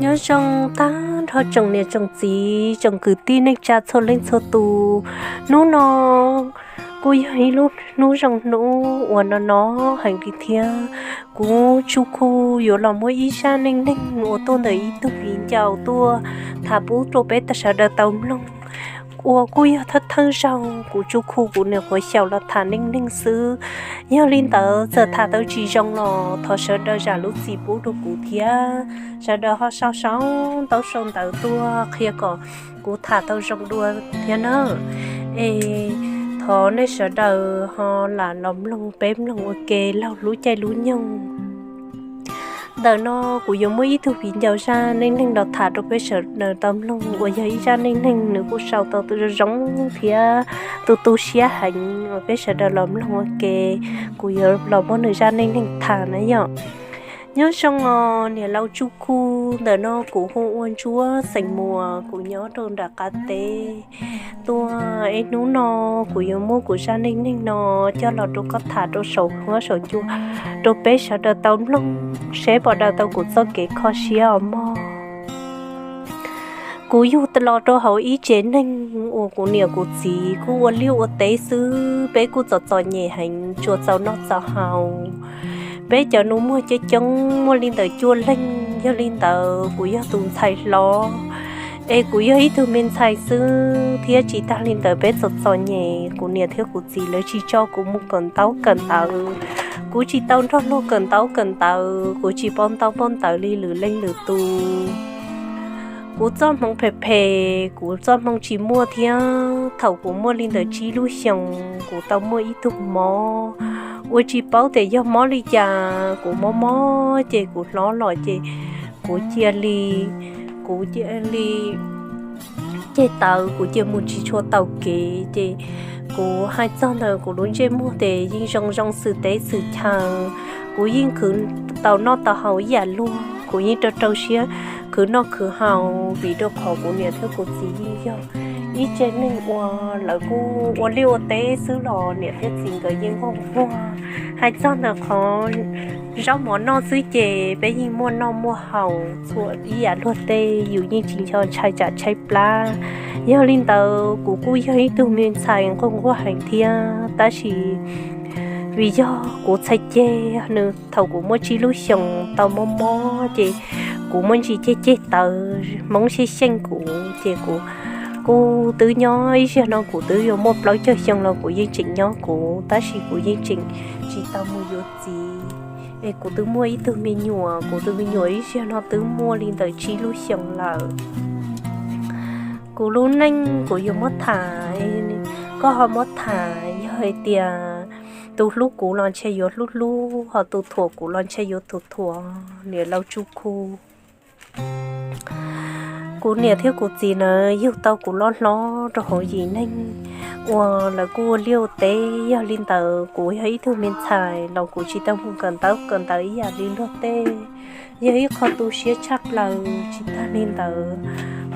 Nyob zoo tag nrho tsoom niam tsoom txiv tsoom kwv tij neej tsa txhua leej txhua tus. Hnub no kuj yog ib lub hnub zoo hnub uas no no heev li thiab. Kuv Tsuj Khu yuav los muaj ib zaj neej neeg uas tuaj ntawm ib tug viv ncaus tuaj tham pub rau peb sawv daws tau mloog, uas kuj yog thawj thawj zaug kuv Tsuj Khu kuv nyuam qhuav xyaum los tham neej neeg xwb. Yog li ntawd txawm tham tau tsis zoo los thov sawv daws zam lub txim pub rau kuv thiab. Sawv daws ho sau sau ntaub sau ntawv tuaj qhia kom kuv tham tau zoo dua thiab nawb. Es thov nej sawv daws ho lam los mloog peb mloog ua ke laug lub caij lub nyoog. Ntawm no kuv yuav muab ib tug viv ncaus zaj neej neeg los tham rau peb sawv daws tau mloog uas yog ib zaj neej neeg nws kuj sau tau zoo zoo thiab tu tu siab heev uas peb sawv daws los mloog ua ke. Kuv yuav los muab nws zaj neej neeg tham na yom. Nyob zoo os niam laus Tsuj Khu, ntawm no kuv hu ua Ntsuab xeem Muas, kuv nyob rau nram qab teb tuaj. Es hnub no kuv yuav muab kuv zaj neej neeg no coj los rau koj tham rau saum huab saum cua rau peb sawv daws tau mloog seb puas daws tau kuv txoj kev kho siab os mog. Kuv yug los rau hauv ib tsev neeg uas kuv niam kuv txiv kuj ua liaj ua teb xwb, peb kuj txom txom nyem heev tsuas txaus noj txaus haus. Peb cov nus muag coob coob muaj li ntawm cuaj leeg, yog li ntawd kuv yog tus ntxhais hlob, es kuv yog ib tug me ntxhais xwb thiab tsis tag li ntawd peb txom txom nyem, kuv niam thiab kuv txiv lawv tsis tso kuv mus kawm ntaub kawm ntawv. Kuv tsis tau nrog luag kawm ntaub kawm ntawv, kuv tsis paub ntaub paub ntawv li lwm leej lwm tus. Kuv txoj hmoov phem phem, kuv txoj hmoo tsis muaj thiab. Thaum kuv muaj li ntawm tsib lub xyoos kuv tau muaj ib tug mob, ua tsis paub tias yog mob li cas, kuv mob mob ces kuv hlob los ces kuv cia li, kuv cia li ceg tawv, kuv cia mus tsis tshua taus kev ces kuv hais txog ntawm kuv lub ntsej muag ces yeej zoo zoo xwm teb xwm chaw. Kuv yeej khwv tau noj tau haus ib yam luag, kuv yeej rau rau siab khwv noj khwv haus vim rau qhov kuv niam thiab kuv txiv yeej yog ib tsev neeg uas lawv kuj ua liaj ua teb xwb los niam thiab txiv nkawd yeej nquag nquag. Hais txog ntawm qhov zaub mov noj xwb ces peb yeej muaj noj muaj haus txhua ib yam luag tej, yus yeej tsis nco ntshai tsam tshaib plab. Yog li ntawd kuv kuj yog ib tug me ntxhais nquag nquag heev thiab, tab sis vim yog kuv txhais ceg, nws thaum kuv muaj tsib lub xyoos tau mob mob ces kuv muaj ntsis ceg ceg tawv, hmoov xyeej xyeej kuv ces kuv kuj twb nyob ib zaug no kuv twb yuav muaj plaub caug xyoo los kuv yeej tseem nyob kuv, tab sis kuv yeej tseem tsis tau mus yuav txiv. Es kuv twb muaj ib tug me nyuam, kuv tus me nyuam ib zaug no twb muaj li ntawm tsib lub xyoos lawm. Kuv lub neej kuv yuav muab tham, koj ho muab tham, yog hais tias tus hlub kuv los ntshe yuav hlub hlub, ho tus thuam kuv los ntshe yuav tus thuam, niam laus Tsuj Khu. Kuv niam thiab kuv txiv ntawd yug tau kuv loj hlob rau hauv yim neeg uas lawv kuj ua liaj ua teb, yog li ntawd kuv yog ib tug me ntxhais los kuv tsis tau mus kawm ntaub kawm ntawv ib yam li luag tej, yog ib qho tu siab tshaj plaws. Tsis tag li ntawd,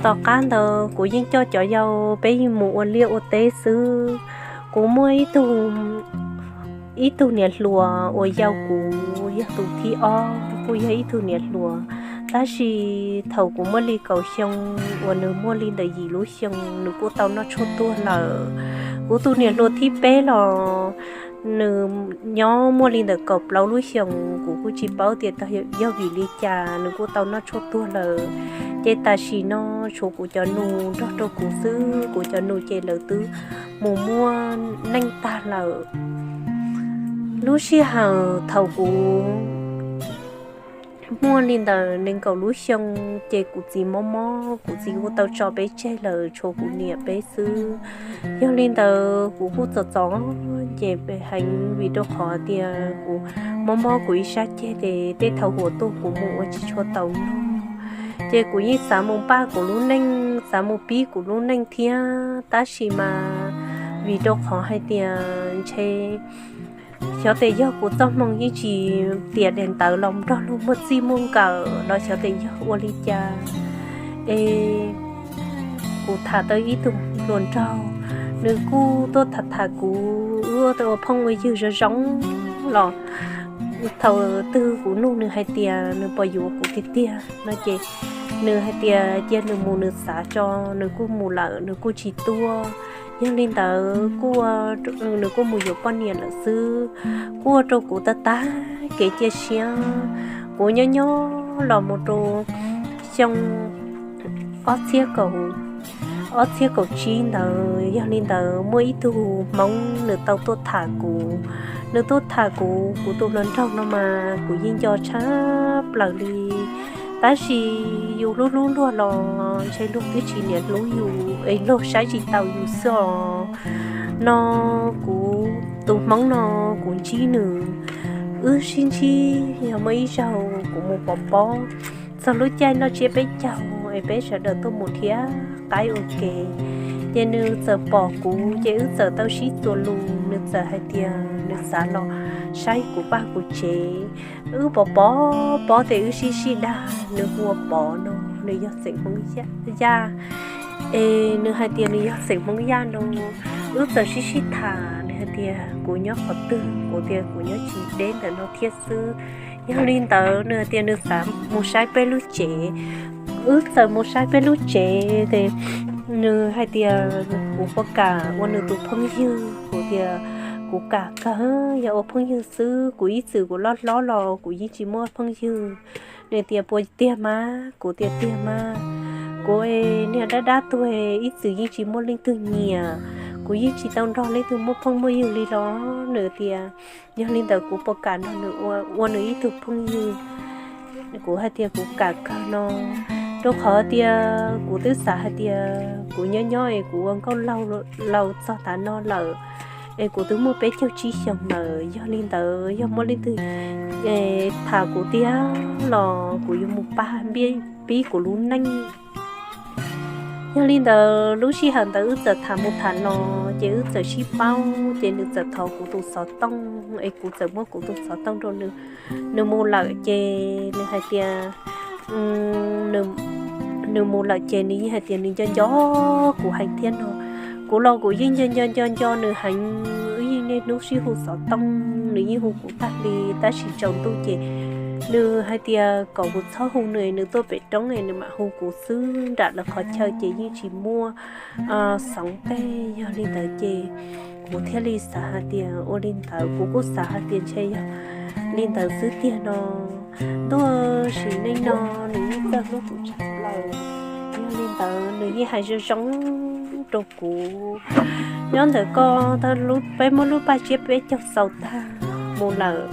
tom qab ntawd kuv yeej coj cov yau peb yeej mus ua liaj ua teb xwb. Kuv muaj ib tug ib tug niam hluas uas yau kuv yog tus thib ob, kuj yog ib tug niam hluas, tab sis thaum kuv muaj li kaum xyoo uas nws muaj li ntawm yim lub xyoo nws kuj tau noj tshuaj tuag lawm. Kuv tus niam hluas thib peb los nws nyob muaj li ntawm kaum plaub lub xyoos, kuv kuj tsis paub tias yog vim li cas nws kuj tau noj tshuaj tuag lawm. Ces tam sim no tshuav kuv cov nus nrog rau kuv xwb, kuv cov nus ces lawv twb mus muaj neej tag lawm. Lub sij hawm thaum kuv muaj li ntawm nees nkaum lub xyoo, ces kuv txiv mob mob, kuv txiv kuj tau tso peb tseg lawm, tshuav kuv niam peb xwb. Yog li ntawd kuv kuj txom txom nyem heev vim rau qhov tias kuv mob mob kuv ib sab ceg ces tej thaum huam tuaj kuv mus ua tsis tshua tau noj. Ces kuv yeej xav mus npaj kuv lub neej, xav mus pib kuv lub neej thiab, tab sis mas vim rau qhov hais tias ntshe xyov tias yog kuv txoj hmoo yeej tsis tiam daim ntawv los nrog luag muaj txij muaj nkawm los xyov tias yog ua li cas. Es kuv tham tau ib tug hluas nraug, nws kuj tuaj tham tham kuv, wb ua phooj ua ywg zoo zoo los thaum twg kuv nug nws hais tias nws puas yuav kuv tiag tiag no ces nws hais tias cia nws mus nws xav tso, nws kuj mus lawm nws kuj tsis tuaj. Yog li ntawd kuj, nws kuj mus yuav poj niam lawm xwb, kuj ua rau kuv tag tag kev cia siab. Kuv nyob nyob los mus rau xyoo ob txhiab kaum, ob txhiab kaum tsib ntawd, yog li ntawd muaj ib tug Hmoob nws tau tuaj tham kuv. Nws tuaj tham kuv, kuv tus hluas nraug no mas kuv yeej nco tshaj plaws li. Tab sis yus hlub hlub luag los ntshe luag twb tsis niam hlub yus es luag saib tsis taus yus xwb os. No kuv tus Hmoob no kuv ntsib nws, wb sib ntsib yog muaj ib zaug kuv mus pov pob txog lub caij noj tsiab peb caug es peb sawv daws tuaj mus thiab qaib ua ke, ces nws txawm pom kuv ces wb txawm tau sib txuas lus, nws txawm hais tias nws xav los saib kuv paj kuv tsev. Wb pov pob pob tes wb sib sib dag, nws hu ua Pov no, nws yog xeem Hmoob Yaj. Es nws hais tias nws yog xeem Hmoob Yaj no, wb txawm sib sib tham, nws hais tias kuv nyob qhov twg, kuv tias kuv nyob tsis deb ntawm no thiab xwb. Yog li ntawd nws hais tias nws xav mus saib peb lub tsev. Wb txawm mus saib peb lub tsev ces nws hais tias kuv puas kam ua nws tus phooj ywg, kuv tias kuv kam kawg, yog ua phooj ywg xwb, kuv ib txwm kuv loj hlob los kuv yeej tsis muaj phooj ywg. Nws tias puas tiag mas, kuv tias tiag mas, kuv niag dab dab tuag ib txwm yeej tsis muaj leej twg nyiam, kuv yeej tsis tau nrog leej twg muaj phooj muaj ywg li los. Nws tias yog li ntawd kuv puas kam nrog nws ua nws ib tug phooj ywg. Kuv hais tias kuv kam kawg no, rau qhov tias kuv twb xav hais tias kuv nyob nyob es kuv ua nkauj laus txog tav no lawm, es kuv twb muaj peb caug tsib xyoos lawm, yog li ntawd yog muaj leej twg tham kuv tiag los kuv yuav mus pab pib kuv lub neej. Yog li ntawd lub sij hawm ntawd wb txawm tham mus tham los ces wb txawm sib paub ces nws txawm thov kuv tus xov tooj es kuv txawm muab kuv tus xov tooj rau nws. Nws mus lawm ces nws hais tias nws mus lawm ces nws yeej hais tias nws nco nco kuv heev thiab no. Kuv los kuv yeej nco nco nco nco nws heev, wb yeej niaj hnub sib hu xov tooj, nws yeej hu kuv tag li tab sis tsaus ntuj ces nws hais tias kom kuv txhob hu nws, nws tuaj pem roob es nws mam hu kuv xwb, nram lawv qhov chaw ces yeej tsis muaj xoov tej. Yog li ntawd ces kuv thiaj li xav hais tias ua li ntawd, kuv kuj xav hais tias ntshe yog li ntawd xwb tiag no. Ntuj, sim neej no nws yeej txawj hlub kuv tshaj plaws. Yog li ntawd nws yeej hais zoo zoo rau kuv. Nyob ntawm ko, peb muab lub paj tsiab peb caug xaus tag mus lawm.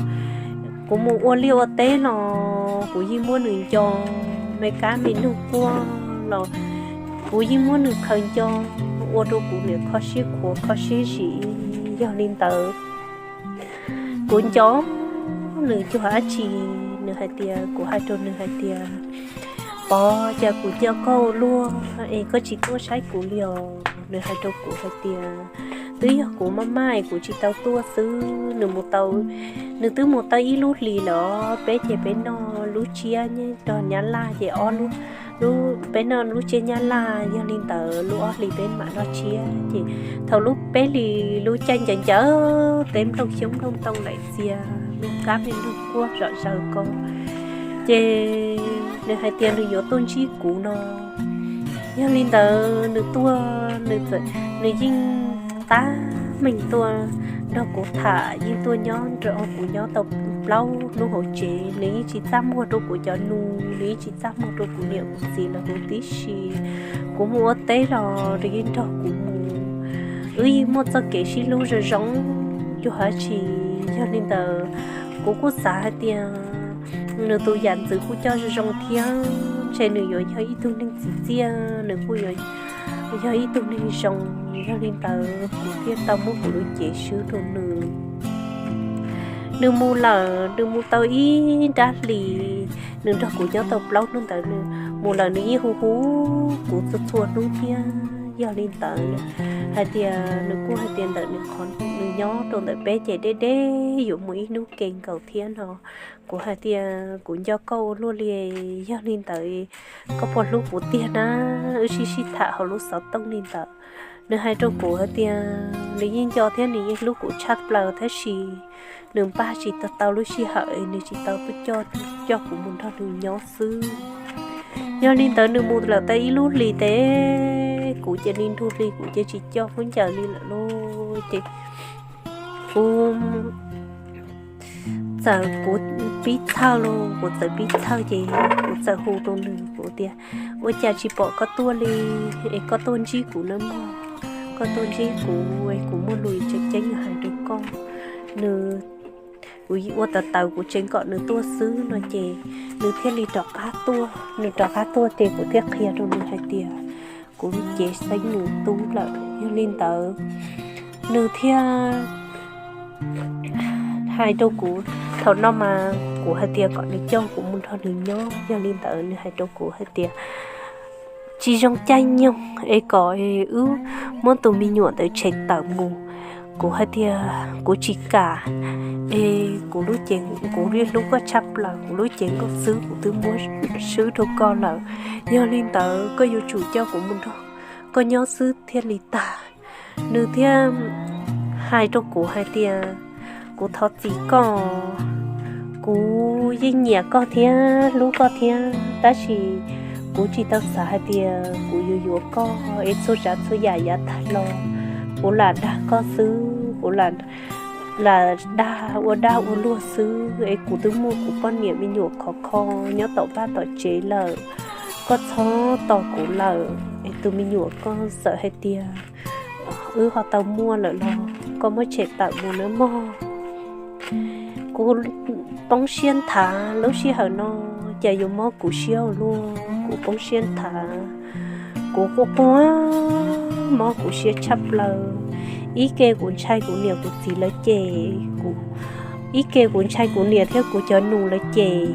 Kuv mus ua liaj ua teb los kuv yeej muab nws nco, me kab me noog quaj los kuv yeej muab nws khaws nco, ua rau kuv niam kho siab khuav kho siab zim. Yog li ntawd kuv nco nws cuag dab tsi. Nws hais tias, kuv hais rau nws hais tias, Pov, cas kuv nco koj ua luaj es koj tsis tuaj saib kuv li os? Nws hais rau kuv hais tias, twb yog kuv maj maj es kuv tsis tau tuaj xwb. Nws mus tau, nws twb mus tau ib lub hlis lawm, peb ces peb noj lub tsiab nrog Nyab Laj ces ob lub, peb noj lub tsiab Nyab Laj, yog li ntawd lub ob hlis peb mam noj tsiab. Ces thaum lub peb hlis lub caij ncaws ncaws teb nplooj xyoob nplooj ntoo laim txias, me kab me noog quaj zom zaws ko, ces nws hais tias nws yuav tuaj ntsib kuv no. Yog li ntawd nws tuaj, nws yeej tab meeg tuaj nrog kuv tham, yeej tuaj nyob nrog kuv nyob tau plaub hnub hauv tsev. Nws yeej tsis txaj muag rau kuv cov nus, nws yeej tsis txaj muag rau kuv niam kuv txiv lawv huv tib si. Kuv mus ua teb los nws yeej nrog kuv mus, wb yeej muaj txoj kev sib hlub zoo zoo cuag dab tsi. Yog li ntawd kuv kuj xav hais tias nws tus yam ntxwv kuj coj zoo zoo thiab, ntshe nws yuav yog ib tug neeg txim txiaj, nws kuj yuav yog ib tug neeg zoo. Yog li ntawd kuv thiaj tau muab kuv lub cev swb rau nws. Nws mus lawm, nws mus tau ib nrab hlis, nws nrog kuv nyob tau plaub hnub ntawd nws mus lawm, nws yeej hu hu kuv txhua txhua hnub thiab. Yog li ntawd hais tias nws kuj hais tias ntawm nws qhov nws nyob rau ntawm peb ces deb deb yuav mus ib hnub ke nkaus thiab no. Kuv hais tias kuv nco koj ua luaj li, yog li ntawd koj puas hlub kuv tiag na? Wb sib sib tham hauv lub xov tooj li ntawd. Nws hais rau kuv hais tias nws yeej nco thiab nws yeej hlub kuv tshaj plaws tab sis nws npaj tsis tau tau lub sij hawm es nws tsis tau tuaj coj, coj kuv mus nrog nws nyob xwb. Yog li ntawd nws mus lawm tau ib lub hlis ces kuv cia li nrug hli kuv cia tsis coj khaub ncaws li lawm lauj. Ces kuv txawm, kuv pib txhawj lauj, kuv txawm pib txhawj ces kuv txawm hu rau nws, kuv tias, ua cas tsis pom koj tuaj li, es koj tuaj ntsib kuv nawb mog, koj tuaj ntsib kuv es kuv muaj lus tseem ceeb hais rau koj. Nws, kuv ua tawv tawv kuv tseem kom nws tuaj xwb no ces nws thiaj li rov qab tuaj. Nws rov qab tuaj ces kuv thiaj qhia rau nws hais tias kuv cev xeeb nws tub lawm. Yog li ntawd nws thiaj hais rau kuv, thaum no mas kuv hais tias kom nws coj kuv mus nrog nws nyob. Yog li ntawd nws hais rau kuv hais tias tsis zoo caij nyoog es kom wb muab tus me nyuam ntawd tshem tawm mus. Kuv hais tias kuv tsis kam, es kuv lub cev, kuv li hlub koj tshaj plaws, kuv lub cev nkauj xwb kuv twb muab swb rau koj lawm. Yog li ntawd koj yuav tsum coj kuv mus nrog koj nyob xwb thiaj li tag. Nws thiaj hais rau kuv hais tias kuv thov txim koj, kuv yeej nyiam koj thiab hlub koj thiab tab sis kuv tsis tau xav hais tias kuv yuav yuav koj es txhua tsav txhua yam yav tag los kuv lam dag koj xwb, kuv lam dag ua dag ua luag xwb es kuv twb muaj kuv poj niam me nyuam khov kho nyob tom vaj tom tsev lawm. Koj txhob tos kuv lawm es tus me nyuam koj txawm hais tias wb ho tau muaj lawm los koj muab tshem tawm mus nawb mog. Kuv poob siab nthav, lub sij hawm no cas yuav mob kuv siab ua luaj, kuv poob siab nthav. Kuv quaj quaj mob kuv siab tshaj plaws. Ib ke kuv ntshai kuv niam kuv txiv lawv cem, ib ke kuv ntshai kuv niam thiab kuv cov nus lawv cem,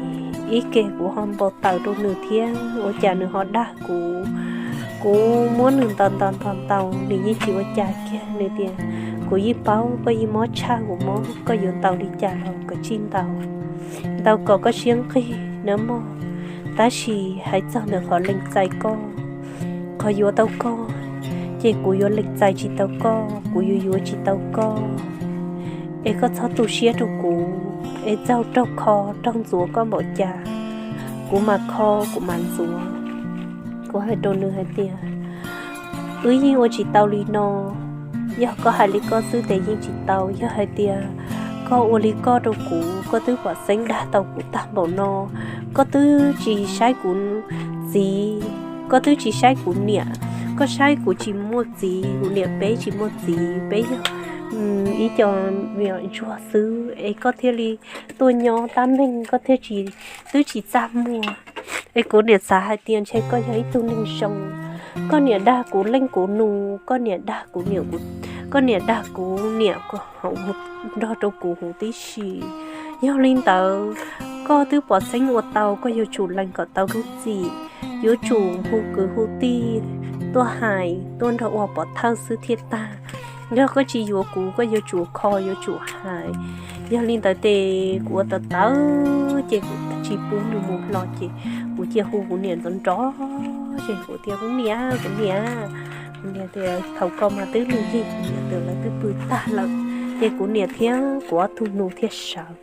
ib ke kuv ho npau taws rau nws thiab ua cas nws ho dag kuv. Kuv muab nws ntaus ntaus ntaus ntaus nws yeej tsis ua cas kiag. Nws tias kuv yeej paub koj yeej mob tshaj kuv mob, koj yuav ntaus li cas los koj tsij ntaus, ntaus kom koj siab nqig nawb mog. Tab sis hais txog ntawm qhov lees txais koj, qhov yuav tau koj, ces kuv yuav lees txais tsis tau koj, kuv yuav yuav tsis tau koj. Es koj txhob tu siab rau kuv, es txaug raug kho raug ntxuav koj npaum cas, kuv mam kho kuv mam ntxuav. Kuv hais rau nws hais tias wb yeej ua tsis tau li no. Yog koj hais li koj xwb ces yeej tsis tau. Yog hais tias koj ua li koj rau kuv, koj twb pom xeeb dag tau kuv tag npaum no, koj twb tsis saib kuv txiv, koj twb tsis saib kuv niam, koj saib kuv tsis muaj txiv, kuv niam peb tsis muaj txiv, peb yog ib co me nyuam ntsuag xwb es koj thiaj li tuaj nyob tab meeg, koj thiaj tsis, twb tsis txaj muag. Es kuv niam xav hais tias ntshe koj yog ib tug neeg zoo. Koj niam dag kuv leej kuv nus, koj niam dag kuv niam, koj niam dag kuv niam nrog rau kuv huv tib si. Yog li ntawd, koj twb pom xeeb ua tau, koj yuav tsum lees kom tau lub txim, yuav tsum hu kwv hu tij tuaj hais, tuaj nrog ua pov thawj xwb thiaj tag. Yog koj tsis yuav kuv, koj yuav tsum kho yuav tsum hais. Yog li ntawd ces kuv ua tawv tawv ces kuv tsis pub nws mus hlo ces kuv cia hu kuv niam nrov nrov ces kuv tias kuv niam, kuv niam, kuv niam tias thaum ko mas twb lig lig, kuv niam tias lawv twb pw tag lawm. Ces kuv niam thiab kuv ob tug nus thiaj sawv,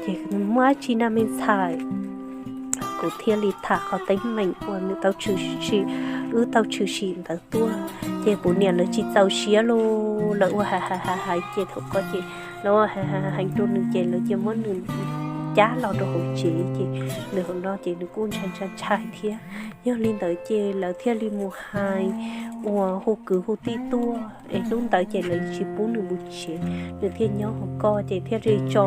ces muaj dab tsi na me ntxhais, kuv thiaj li tham qhov teeb meem uas nws tau tshwm sim, wb tau tshwm sim ntawd tuaj. Ces kuv niam lawv tsis txaus siab lauj, lawv ua hais hais hais hais ces thaum ko ces lawv ua hais hais hais rau nws ces lawv cia muab nws cab los rau hauv tsev ces nws hauv no ces nws kuj ntshai ntshai ntshai thiab. Yog li ntawd ces lawv thiaj li mus hais uas hu kwv hu tij tuaj es hnub ntawd ces lawv tsis pub nws mus tsev, nws thiaj nyob hauv ko ces thiaj li tso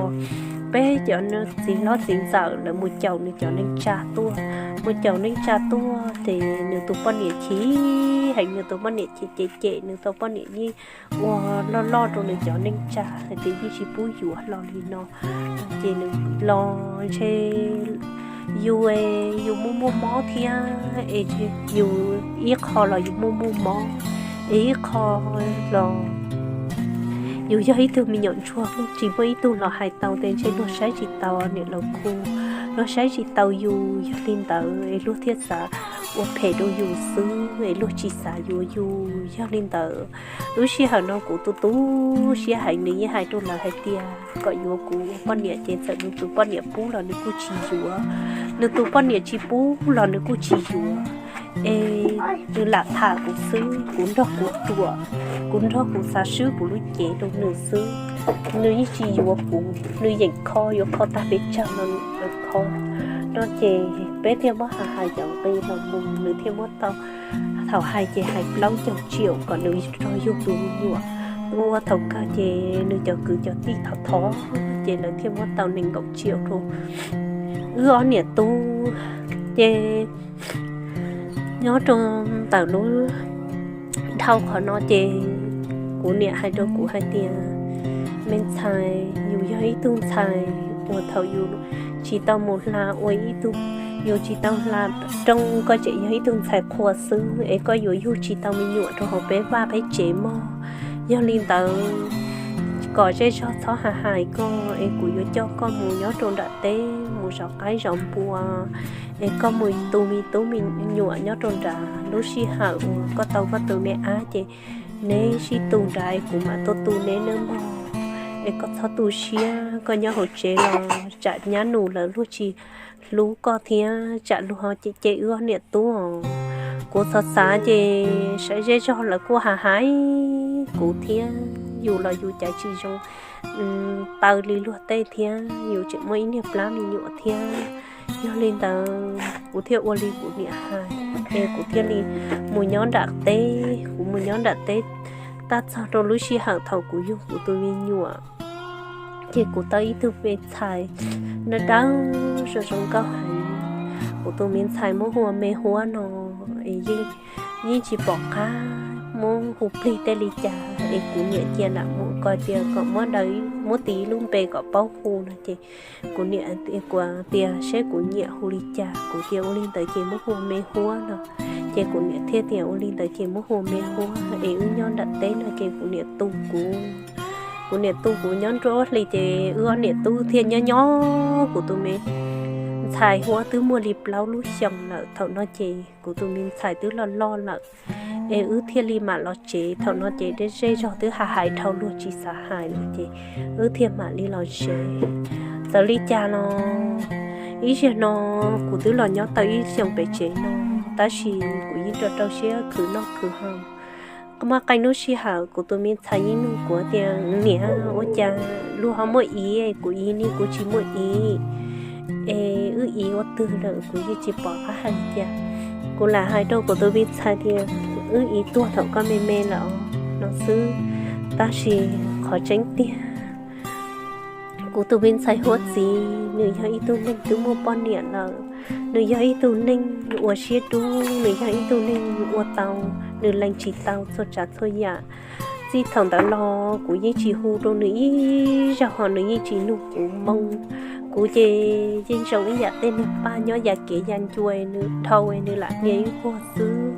peb cov txiv hlob txiv ntxawm lawv mus caum nws cov neej tsa tuaj. Mus caum neej tsa tuaj ces nws tus poj niam chim heev, nws tus poj niam chim cem cem nws tus poj niam yeej ua loj loj rau nws cov neej tsa hais tias yeej tsis pub yuav hlo li no. Ces nws los ntshe yus, yus muaj muaj mob thiab es yus ib qho los yus muaj muaj mob, es ib qho los yus yog ib tug me nyuam ntsuag tsis muaj ib tug los hais tau tias ntshe luag saib tsis taus niam laus kuv luag saib tsis taus yus, yog li ntawd es luag thiaj xav ua phem rau yus xwb es luag tsis xav yuav yus. Yog li ntawd, lub sij hawm no kuv tu tu siab heev, nws yeej hais rau lawv hais tias kom yuav kuv ua poj niam ces txawm nws tus poj niam pub los nws kuj tsis yuav, nws tus poj niam tsis pub los nws kuj tsis yuav. Es nws lam tham kuv xwb, kuv nrog kuv ruam, kuv nrog kuv xav swb kuv lub cev rau nws xwb. Nws yeej tsis yuav kuv, nws yeem kho, yuav kho tag pes tsawg no nws kho. No ces peb thiaj muab hais hais cov nqi los mus, nws thiaj muab tau, thaum hais ces hais plaub caug tsiaum kom nws rov yug tus me nyuam. Ua thaum kawg ces nws cov kwv cov tij thov thov ces lawv thiaj muab tau nees nkaum tsiaum rau wb ob niam tub. Ces nyob rau ntawm lub dhau qhov no ces kuv niam hais rau kuv hais tias, me ntxhais, yus yog ib tug ntxhais uas thaum yus tsis tau mus hla ua ib tug, yus tsis tau hla rooj, koj tseem yog ib tug ntxhais qhua xwb es koj yuav yug tsis tau me nyuam rau hauv peb vaj peb tsev mog. Yog li ntawd, kom zej zog txhob hais hais koj es kuv yuav coj koj mus nyob rau nram teb mus zov qaib zov npua, es koj mus tu me tub me nyuam nyob rau nrad. Lub sij hawm uas koj tau koj tus me ab ces neb sib tu nrad es kuv mam tuaj tu neb nawb mog. Es koj txhob tu siab, koj nyob hauv tsev los tsam nyab nus lawv luag tsis hlub koj thiab tsam luag ho cem cem wb ob niam tub os. Kuv xav xav ces saib zej zog lawv kuj hais hais kuv thiab, yus los yus caiv tsis zoo taw li luag tej thiab, yus tseem muaj ib niag plab me nyuam thiab. Yog li ntawd kuv thiaj ua li kuv niam hais, es kuv thiaj li mus nyob nram teb. Kuv mus nyob nram teb, tab txog rau lub sij hawm thaum kuv yug kuv tus me nyuam, ces kuv tau ib tug me ntxhais dawb dawb zoo zoo nkauj heev. Kuv tus me ntxhais muab hu ua Me Huab no, es yeej tsis pom qab muab hu plig tej li cas, es kuv niam cia lam mus ko tias kom muab daws, muab tis ib lub npe kom paub hu no ces kuv niam kuv tias seb kuv nyiam hu li cas, kuv tias ua li ntawd ces muab hu ua Me Huab no. Ces kuv niam thiaj tias ua li ntawd ces muab hu ua Me Huab es wb nyob nram teb no ces kuv niam tu kuv. Kuv niam tu kuv nyob nruab hlis ces wb ob niam tub thiaj nyob nyob kuv tus me ntxhais Huab twb muaj li plaub lub xyoos lawm. Thaum no ces kuv tus me ntxhais twb loj loj lawm, es wb thiaj li mam los tsev. Thaum no ces zej zog twb hais hais dhau luag tsis xav hais lawm ces wb thiaj mam li los tsev. Txawm li cas los ib zaug no kuv twb los nyob tau ib xyoos pem tsev no, tab sis kuv yeej rau rau siab khwv noj khwv haus. Muaj qee hnub sij hawm kuv tus me ntxhais yeej nug kuv tias, niam, ua cas luag ho muaj txiv, kuv txiv ne kuv tsis muaj txiv, es wb txiv ua twg lawm? Kuv yeej tsis pom qab hais tias, kuv lam hais rau kuv tus me ntxhais tias wb txiv tuag thaum koj me me lawm no xwb. Tab sis qhov tseeb tiag, kuv tus me ntxhais Huab txiv nws yog ib tug neeg twb muaj poj niam lawm, nws yog ib tug neeg ua siab dub, nws yog ib tug neeg ua tau, nws lees tsis tau txhua tsav txhua yam. Txij thaum ntawd los kuv yeej tsis hu rau nws ib zaug, ho nws yeej tsis nug kuv moo. Kuv ces yeej zoo ib yam tej niag paj nyob yav kev yav ncua, nws dhau nws lam hnia ib vuag xwb.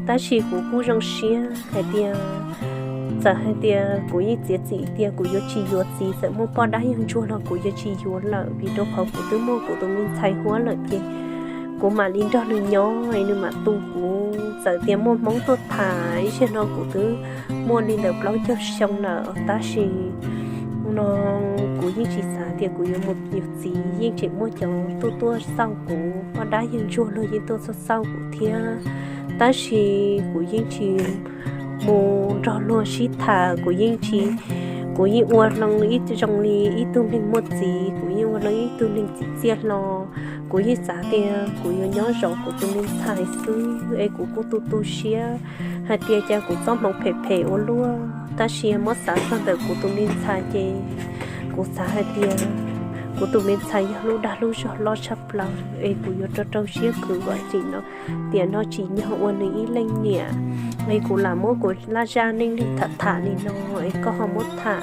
Tab sis kuv kuj zoo siab hais tias, txawm hais tias kuv yeej txiav txim tias kuv yuav tsis yuav txiv, txawm muaj poj dab yawg ntsuag los kuv yuav tsis yuav lawm, vim rau qhov kuv twb muaj kuv tus me ntxhais Huab lawm ces kuv mam li nrog nws nyob, nws mam tu kuv. Txawm tias muaj Hmoob tuaj tham, ib zaug no kuv twb muaj li ntawm plaub caug xyoo lawm, tab sis no kuv yeej tsis xav tias kuv yuav mus yuav txiv. Yeej tseem muaj cov tuaj tuaj xauj kuv, poj dab yawg ntsuag luag yeej tuaj tuaj xauj kuv thiab, tab sis kuv yeej tsis mus nrog luag sib tham. Kuv yeej tsis, kuv yeej ua zoo ib, zoo li ib tug neeg muaj txiv, kuv yeej ua zoo ib tug neeg txiv txiaj hlo. Kuv yeej xav tias kuv yuav nyob zov kuv tus me ntxhais xwb, es kuv kuj tu tu siab hais tias cas kuv txoj hmoov phem phem ua luaj. Tab sis muab xav txog ntawm kuv tus me ntxhais ces kuv xav hais tias kuv tus me ntxhais yog lub dag lub zog loj tshaj plaws, es kuv yuav rau rau siab khwv kom tsim no, tiam no tsim nyog ua nws ib leej niam. Es kuv lam muab kuv laj zaj neej neeg tham tham li no, es koj ho muab tham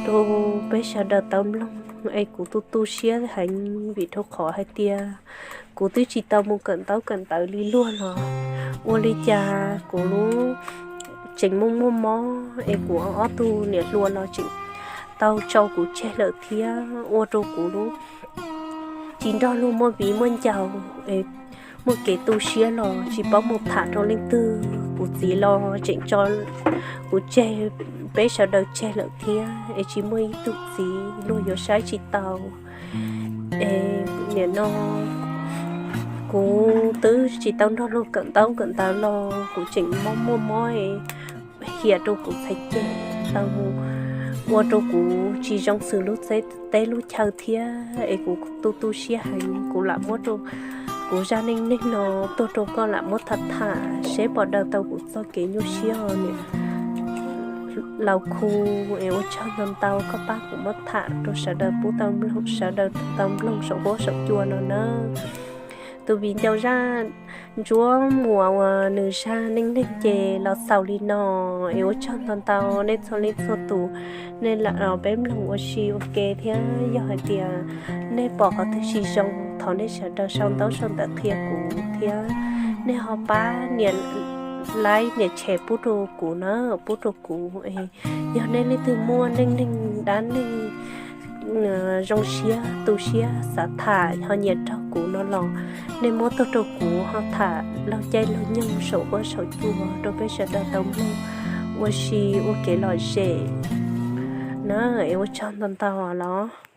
rau peb sawv daws tau mloog. Es kuv tu tu siab heev, vim rau qhov hais tias kuv twb tsis tau mus kawm ntaub kawm ntawv li luag los ua li cas kuv tseem muaj muaj mob, es kuv ob tug niam hluas los tseem tau tso kuv tseg lawm thiab, ua rau kuv lub tsis nrog luag muaj viv muaj ncaus, muaj kev tu siab los tsis paub mus tham rau leej twg. Kuv txiv los tseem tso kuv tseg, peb sawv daws tseg lawm thiab es tsis muaj ib tug txiv, luag yuav saib tsis taus. Es nim no kuv twb tsis tau nrog luag kawm ntaub kawm ntawv los kuv tseem mob muaj mob, hiam rau kuv txhais ceg, tau mus ua rau kuv tsis zoo xws lub teb lub chaw thiab es kuv tu tu siab heev. Kuv lam muab rau kuv zaj neej neeg no tuaj rau koj lam muab tham tham seb puas daws tau kuv txoj kev nyuaj siab os niam laus khu. Es ua tsaug ntau ntau koj pab kuv muab tham rau sawv daws pub tau mloog, sawv daws tau mloog saum huab saum cua no nawb. Tus viv ncaus Zaj Ntsuab Muas uas nws zaj neej neeg ces los xaus li no. Es ua tsaug ntau ntau nej txhua leej txhua tus, nej lam peb mloog ua si ua ke thiab. Yog hais tias nej pom qhov twg tsis zoo thov nej sawv daws sau ntaub sau ntawv qhia kuv thiab. Nej ho pab nias like nias share pub rau kuv na, pub rau kuv. Yog nej leej twg muaj neej neeg dab neeg zoo siab tu siab xav tham ho nyiam raug kuv no los nej muab tuaj rau kuv ho tham laug caij laug nyoog saum huab saum cua rau peb sawv daws tau mloog ua si ua kev lom zem na. Es ua tsaug ntau ntau los.